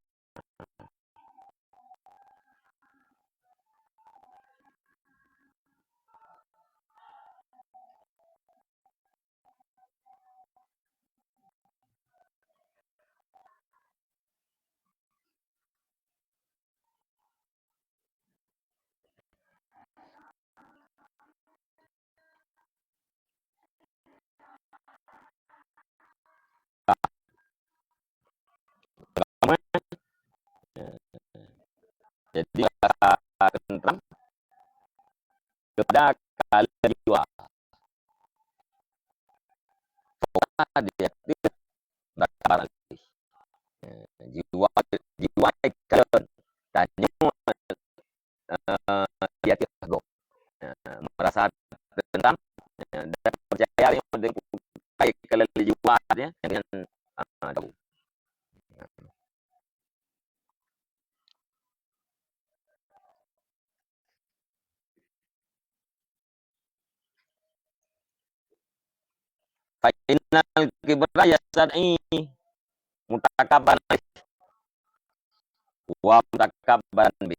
Jadi, rasa tentram kepada kalian jiwa. Soal dia barang lagi. Eh, jiwa, jiwa kalian tanya, eh, dia tidak go. Eh, merasa tentram, eh, dan percaya yang dengan kalian jiwa, ya, dengan, eh, tahu. Fa innal kibra yastad'i mutakabbaran wa mutakabbaran bih.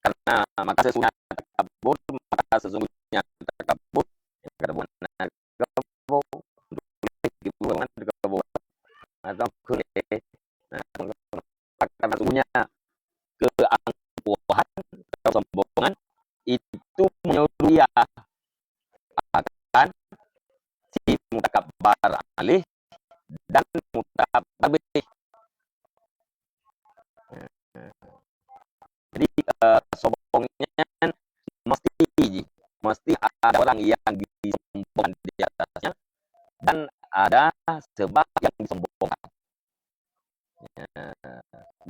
Karena maka sesungguhnya takabur, maka sesungguhnya takabur, yang kata bukan takabur, takabur, atau kule. Nah, maka sesungguhnya keangkuhan atau kesombongan itu menyuruh ia akan si mutakabbar alih dan mutakabbar bih. Jadi, eh, sombong nyan mesti, mesti ada orang yang disombongkan di atasnya dan ada sebab yang disombongkan. Ya,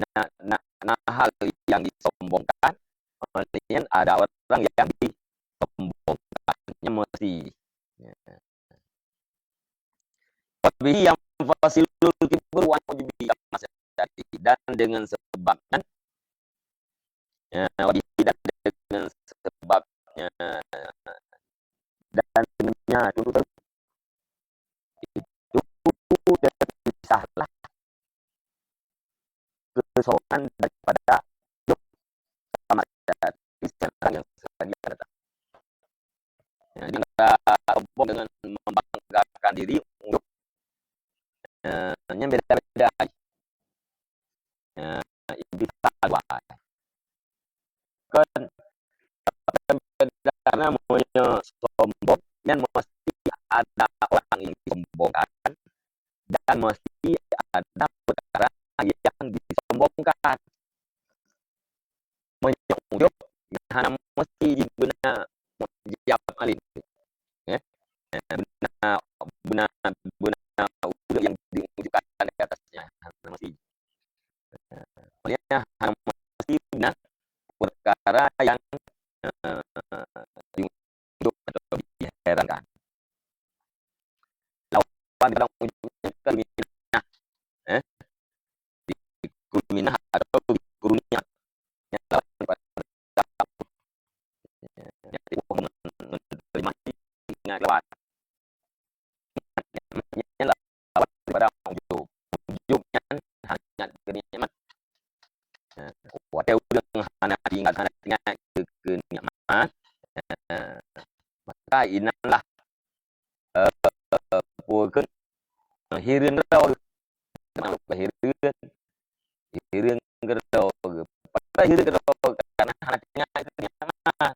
nah, nah, nah, hal yang disombongkan, maksudnya ada orang yang disombongkan, mesti. Ya. Wa bihi yanfasilul kibru an ujubi, dan dengan sebabnya, ya, wa bihi, dan dengan sebabnya, dan dengannya itu, itu terpisahlah kesombongan daripada ujub sama ada di sana yang sekali datang. Ya, jadi antara sombong dengan membanggakan diri untuk, eh, yang beda-beda. Ya, itu salah. Kan, karena namanya sombong, kan mesti ada orang yang disombongkan dan mesti ada perkara yang disombongkan. Meunyoe ujub, hana mesti jibeuna jiap alim. Ya. Beuna, beuna, beuna ujub yang diujubkan di atasnya. Hana mesti. Oleh hana mesti beuna perkara yang, eh, diujub atau diherankan. Lawan barang ujub kriminal. Eh? Kriminal atau kriminal. Yang lawan daripada, yang lawan daripada ujub. Ujub nyan hana ingat keu nikmat. Watèe ureueng hana ingat, hana ingat keu, keu nikmat, maka inan lah, eh, peue kheun, hireuen keudroe. Hireuen, hireuen keudroe. Padahai hireuen keudroe karena hana ingat keu nikmat.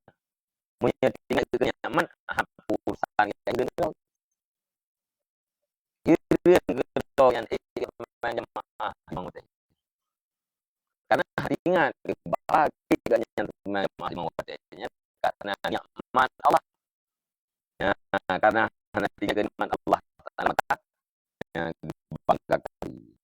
Meunyoe ingat keu nikmat, hana urusan ngon hireuen keudroe. Hireuen keudroe nyan, eh, teuingat bahwa gobnyan teuma limong watée nyan karena nikmat Allah. Nah, karena hana teuingat nikmat Allah Taala, maka, nah, bangga kali.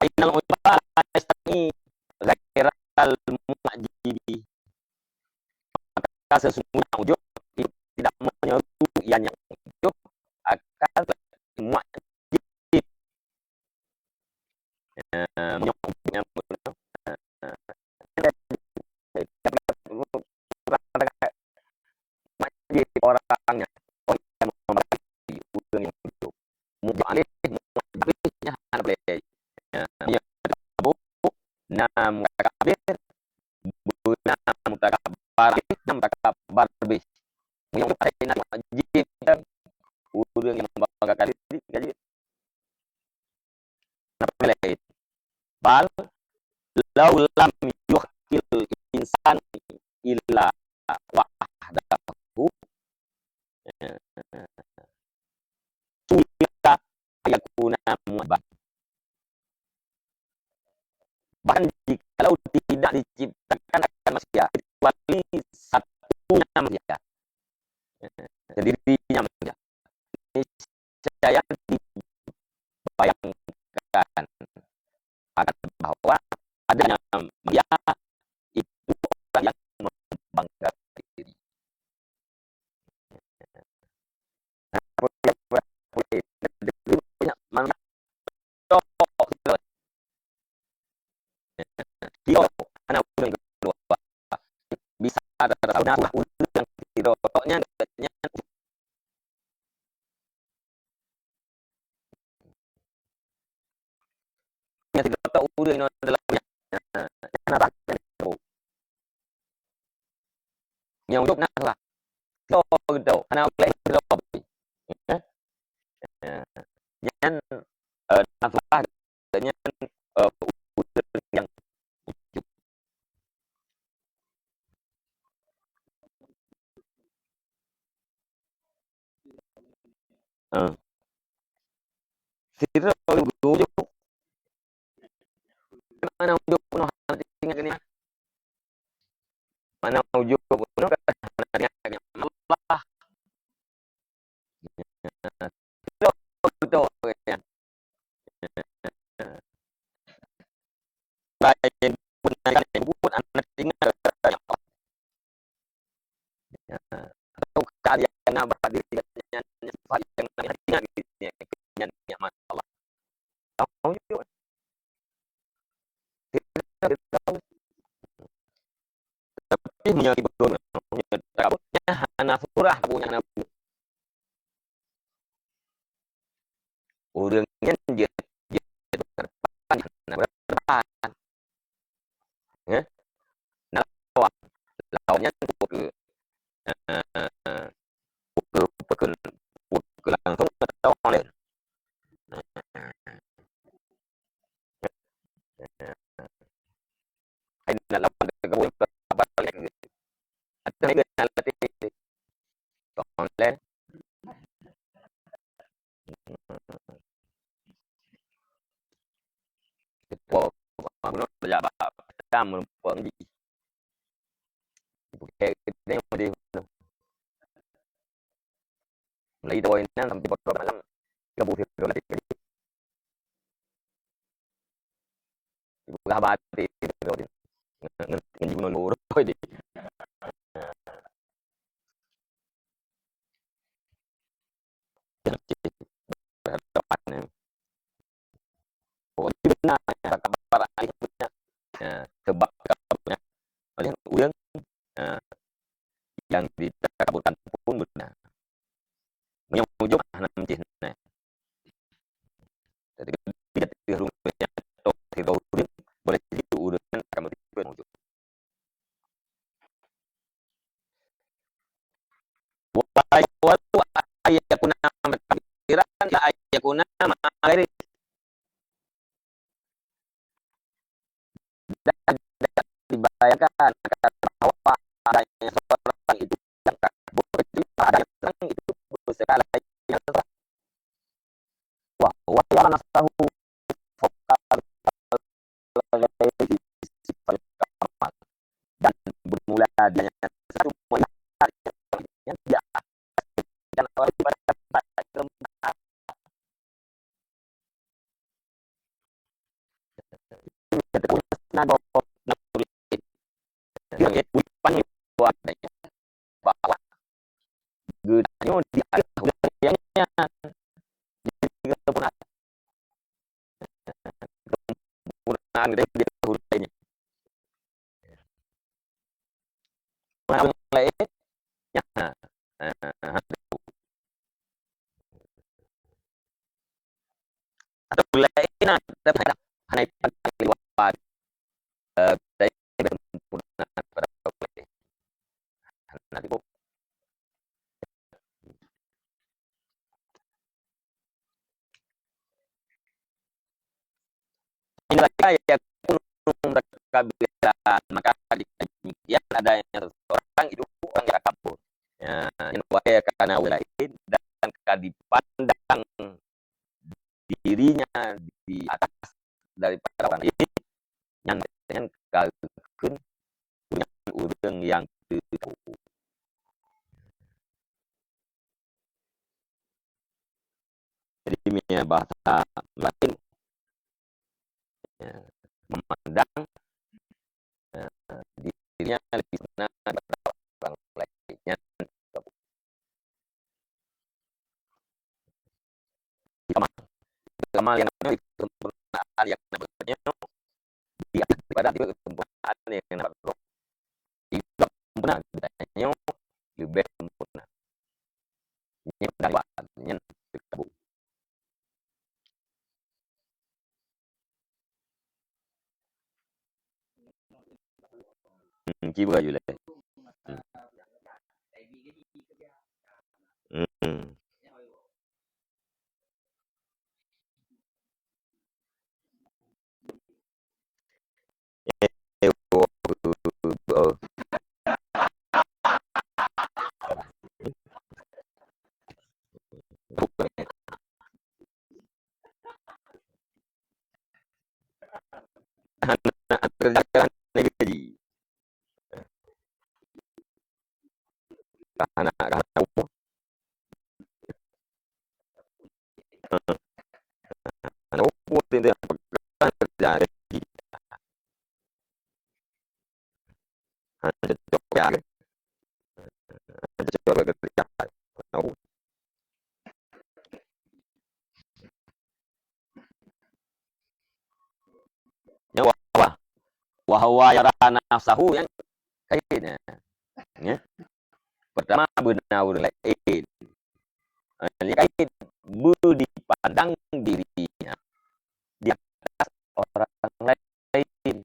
Ainal ujba la yastaghni ghairal mu'jibi. Maka sesungguhnya ujub itu tidak menyeru ia yang ujub akan mu'jib. Eh, meunyoe ujub nyang, eh, orang yang memberi, ureueng nyang ujub. Mujib alih, mujib alih nyan hana boleh. Ya, ya, na mutakabir, na mutakabbar alih, na mutakabbar bih. Nyang paling nak wajib kan, ureueng nyang membanggakan diri, kan? Kenapa lain? Bal, lau lam yuhkil insan illa wahdahu, suwira ayakuna mu'jiban. Bahkan jikalau tidak diciptakan akan manusia kecuali satunya manusia, sendirinya manusia, niscaya dibayangkan akan bahwa adanya manusia itu orang yang membanggakan diri. Bisa ada ureueng nyang sidroe nyan, nyan. Nyang sidroe ureueng inong dalam nyan. Nyang ujub na salah. Sidroe geutanyoe, hana ulée sidroe. Eh? Nyan, eh, na salah, nyan, eh, ureueng nyang ujub. Ah. Sidroe ureueng ujub. Mana ujub bunoe hana teuingat keunoe? Mana ujub bunoe hana teuingat keunoe? Allah. Sidroe ureueng ujub. Laén pun hana teuingat keunoe. Ya. Atau kalian nak bak diri nyan, nyan sifat nyang na hati nyan, nyan, nyan, nyan, nyan, Allah. Tahu juga. Tapi meunyoe ibu, meunyoe takabut, nyan hana surah, Abu, nyan hana. Ureueng nyan jeuet, jeuet beurepan, hana beurepan. Eh? Na lawan, lawan nyan peue keu, eh, peue keu, peue keu, peue keu langsung atau lawan laén? Hai, na lawan deungon kabar lagèe nyan. Ateueh lagèe nyan latih. Tong lé. Ketua gubernur pejabat tam meureumpok jih. Ibu kek gede yang pedih. Mulai dua inang sampai pukul dua malam. Tiga puluh tiga lagi. Ibu kah batik. Ngen, ngen, ngen gubernur deh. Pokoknya benar, kabar alih punya. Ya, sebab kabarnya. Alih urang, ya, dan tidak dibayangkan akan bahwa adanya seorang itu yang tak boleh terima, adanya seorang itu bersekala yang salah. Wa huwa yara nafsahu fawqa ghairihi sifatan kamal. Dan bermula dia satu melihat yang dia dan orang pada bahwa geutanyoe di akhir yang nyan. Jadi, kesempurnaan, kesempurnaan dari dia huruf lainnya. Orang lain, ya. Atau lain, tapi hana, hana ipandang di luar, eh, dari kesempurnaan pada orang lain. Hana cukup. Indra yakunu mutakabiran, maka demikian adanya seseorang itu orang yang takabur. Ya, yang wahai karena orang lain dan ka dipandang dirinya di atas daripada orang lain, nyan, nyan ka kheun ureuëng nyang teukabu. Jadi, meunyoe bahasa lain, ya, memandang, eh, dirinya lebih benar daripada orang lain. Nyan kamal. Kamal nyang na, kesempurnaan nyang na, di atas daripada kesempurnaan nyang na. Itu sempurna, geutanyoe leubeh sempurna. Nyan dari nyan teukabu. Hmm, kiban laju lé. Hmm. Hmm. Hana kerja, hana gaji. Hana, hana upah. Hana upah, hana kerja. Hana cocok ya. Hana cocok kerja. Hana upah. Nyan wah, wah. Wa huwa yara nafsahu nyan kait nyan. Ya. Pertama, beuna ureuëng laén. Eh, nyang kait, beudipandang dirinya di atas orang lain.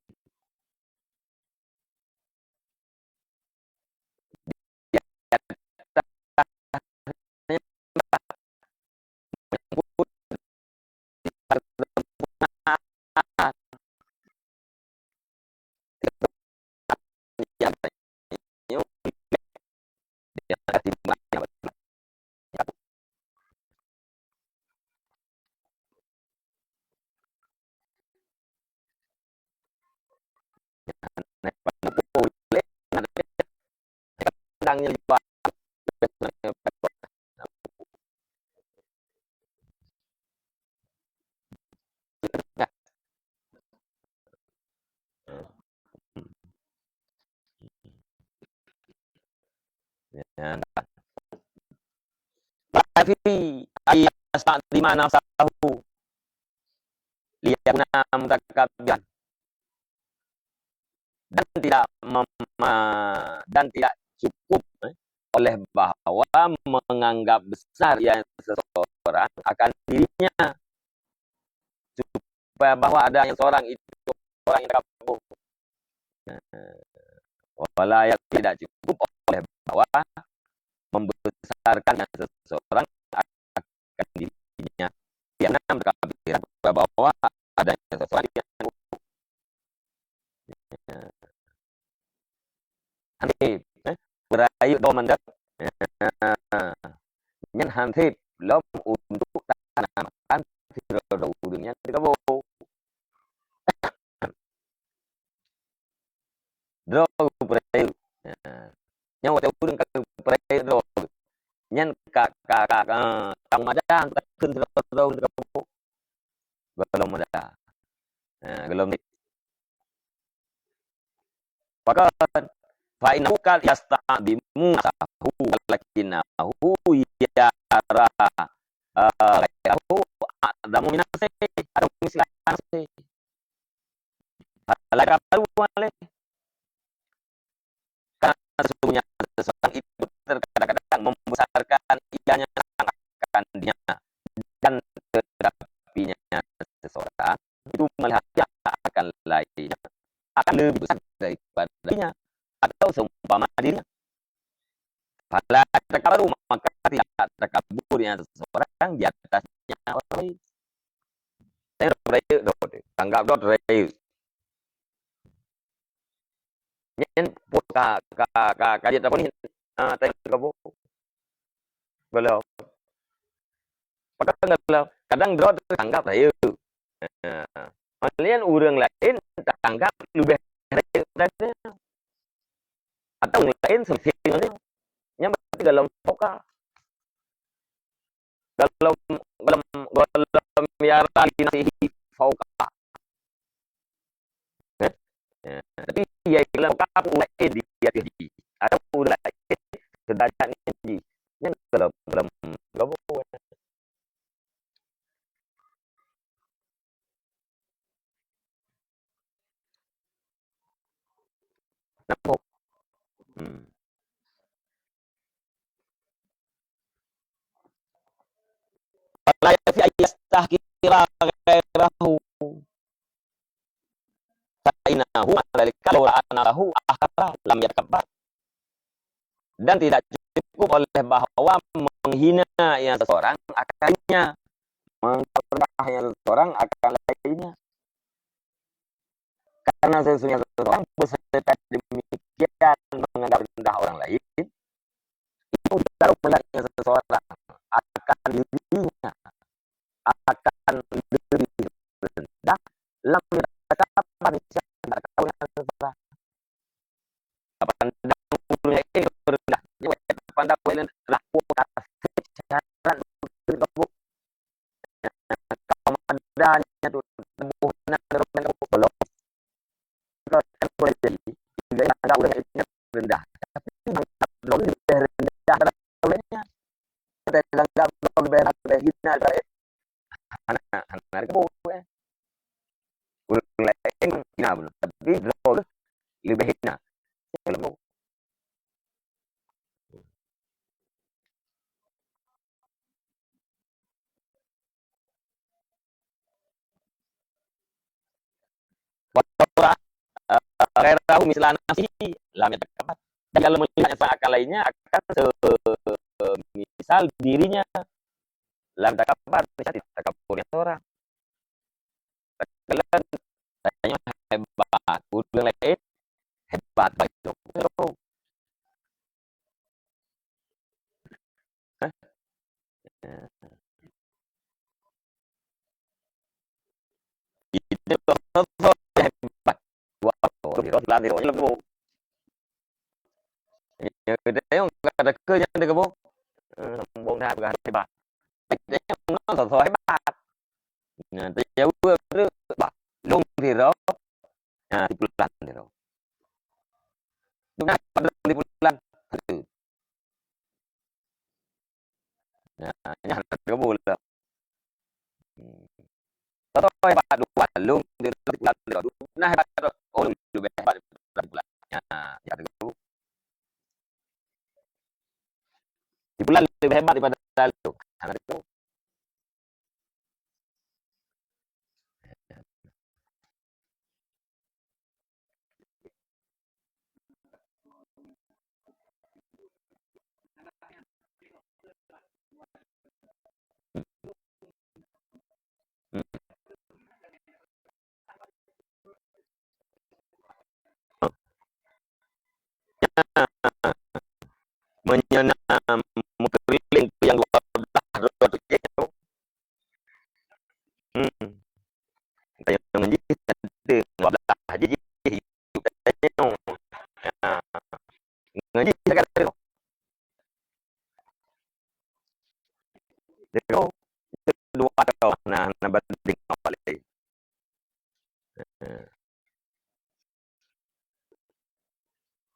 Ya. Tapi, ay yasta'zima nafsahu liyakuna mutakabbiran. Dan tidak mem-, dan tidak cukup, eh, oleh bahwa menganggap besar ia seseorang akan dirinya, supaya bahwa adanya seorang itu orang yang takabur. Wala, yang tidak cukup oleh bahwa membesarkan seseorang akan dirinya. Yang enam, takabur bahwa adanya seseorang yang Hansip, eh, beurayeuk droe mandum. Nyan hansip lom untuk tanam makan sidroe-droe ureuëng nyang teugaboh. Droe geupeurayeuk. Nyan watée ureuëng ka geupeurayeuk droe, nyan ka, ka, ka, ka, ka mada untuk takheun sidroe-droe ureuëng teugaboh. Gohlom mada. Ha, gohlom ni. Pakon, fa innahu qad yasta'zimu nafsahu, walakinahu yara, eh, ghairahu a'zamu min nafsihi, atau misla nafsihi. Fala yatakabbaru alaih. Karena sesungguhnya seseorang itu terkadang-kadang membesarkan ianya akan dirinya, dan tetapinya seseorang itu melihat dia akan lainnya akan lebih besar daripada dirinya, atau seumpama dirinya. Fala yatakabbaru, maka tidak takaburnya seseorang di atasnya orang lain. Tanggap rayeuk droe, tanggap droe rayeuk. Nyan ka, ka, ka, ka jeuet apa ni? Ah, tanggap apa? Gohlom. Padahai gohlom. Kadang droe tanggap rayeuk. Ah, meunan ureuëng laén tanggap leubeh rayeuk daripada nyan. Atau ureuëng laén seumisien ngon nyan. Nyan berarti gohlom fauqa. Gohlom, gohlom, gohlom yara li nafsihi fauqa. Eh? Ya, tapi ya, gohlom fauqa ureuëng laén di ateueh jih. Atau ureuëng laén seuderajat ngon jih. Nyan gohlom, gohlom, gohlom. Nampak? Hmm. Fala yakfi an yastahqira ghairahu. Fa innahu ma'ana dzalika law ra'a nafsahu ahqara lam yatakabbar. Dan tidak cukup oleh bahwa menghina yang seseorang akan lainnya, menganggap rendah yang seseorang akan lainnya. Karena sesungguhnya seseorang bersedekah demikian menganggap rendah orang lain, itu baru melihatnya seseorang akan dirinya akan lebih rendah lam yatakabbar, tidak tahu yang seseorang. Pandang ureuëng laén rendah, nyoe pandang ureuëng laén rendah, syarat ureuëng kamoe. Kamoe ada nyan tu, tuboh na ureuëng kamoe belom. Kalau kan boleh jadi, tinggal ada ureuëng laén rendah, tapi lebih rendah daripada ureuëng laén. Kita anggap lebih rendah, lebih hina daripada hana, hana teugaboh, eh. Ureuëng laén hina beulom, tapi droe leubeh hina. Wa ra'a, eh, ghairahu misla nafsihi lam yatakabbar. Dan kalau melihat yang seakan lainnya akan se-, misal dirinya, lam yatakabbar, misal tidak takabur yang seorang. Kalian tanya hebat, ureuëng laén hebat bacut. Hah? Itu hebat. Wah, di roh lan di roh leubu. Ya, kita yang kata ke yang ada kebo. Eh, sombong dah, hebat. Kita yang sombong hebat. Nah, dia jawab tu, bah, long di roh. Nah, di bulan di roh. Nah, pada di bulan. Nah, ini hana teugaboh lah. Hmm. Tahu hebat dua lôn, di bulan dua. Nah, hebat dua. Oh, lebih hebat daripada bulan. Ya, ya, teugaboh. Di bulan lebih hebat daripada lôn. Hana teugaboh. meukeureuling keu nyang dua blah droe tu jih. Hmm. Nyang jih dua blah jih, jih. Ha. Ngon jih sagai. Dua droe na, na banding awak laén. Ha.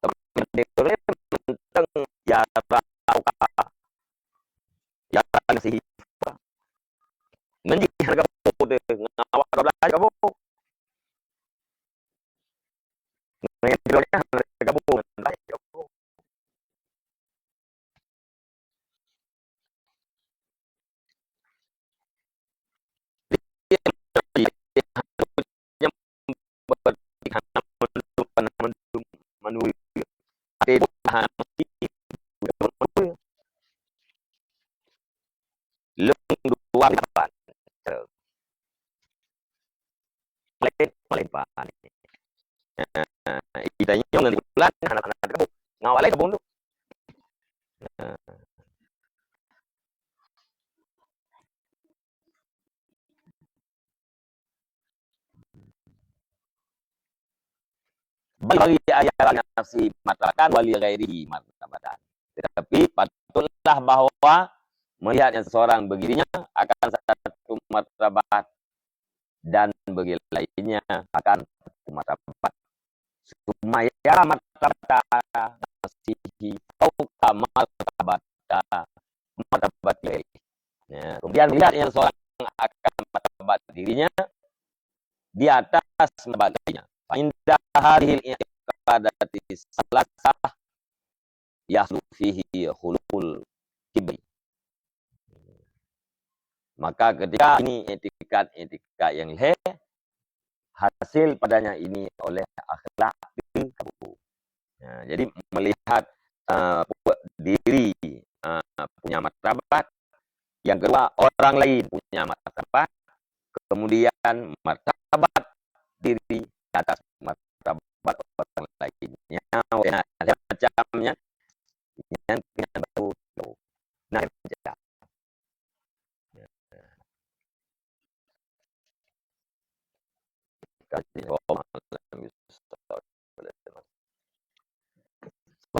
Tapi mandum ureueng mantong ya rasa, ya rasa sih. Ngon jih hana gabung deh, ngon awak dua blah gabung. Ngon nyang droe nyan hana gabung, hana gabung. Lôn dua lapan. Laén, laén pan. Eh, geutanyoe ngon bulan hana, hana gabung. Ngon awak laén gabung tu. Eh. Bal bagi ayat nafsi martabatan wali ghairihi martabatan. Tetapi patutlah bahwa melihat yang seseorang bagi dirinya akan satu martabat dan bagi lainnya akan satu martabat. Sumaya martabata nafsihi fauqa martabata, martabati ghairihi. Ya, kemudian melihat yang seseorang akan martabat dirinya di atas martabat lainnya. Fa inda hadhil i'tiqadati salasah yahsulu fihi hulul kibri. Maka ketika ini etikat-etikat yang lhèe, hasil padanya ini oleh akhlak teukabur. Ya, jadi melihat, eh, diri, eh, punya martabat, yang kedua orang lain punya martabat, kemudian martabat diri di atas martabat orang lain. Ya, ya, macamnya. Yang